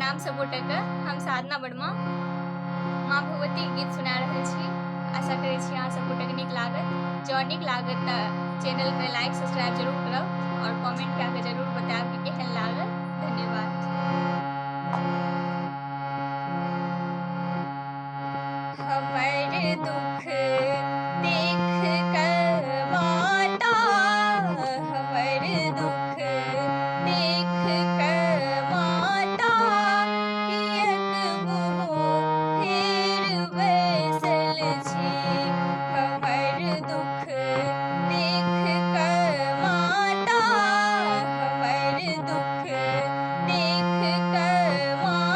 प्रणाम सब गोटेके। हम साधना वर्मा माँ भगवतीके गीत सुना रहल छी। आशा करै छी अहाँ सब गोटेके नीक लागत। जँ नीक लागत तऽ चैनलके लाइक सब्सक्राइब जरूर करब आओर कमेंट कए कऽ जरूर बतायब कि केहन लागल। धन्यवाद। हमर दुख देख कऽ माता, हमर दुख देख कऽ माता, किएक मुँह फेर बैसल छी। हमर दुख देख कऽ माता, हमर दुख देख कऽ माता।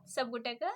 सब गोटेके।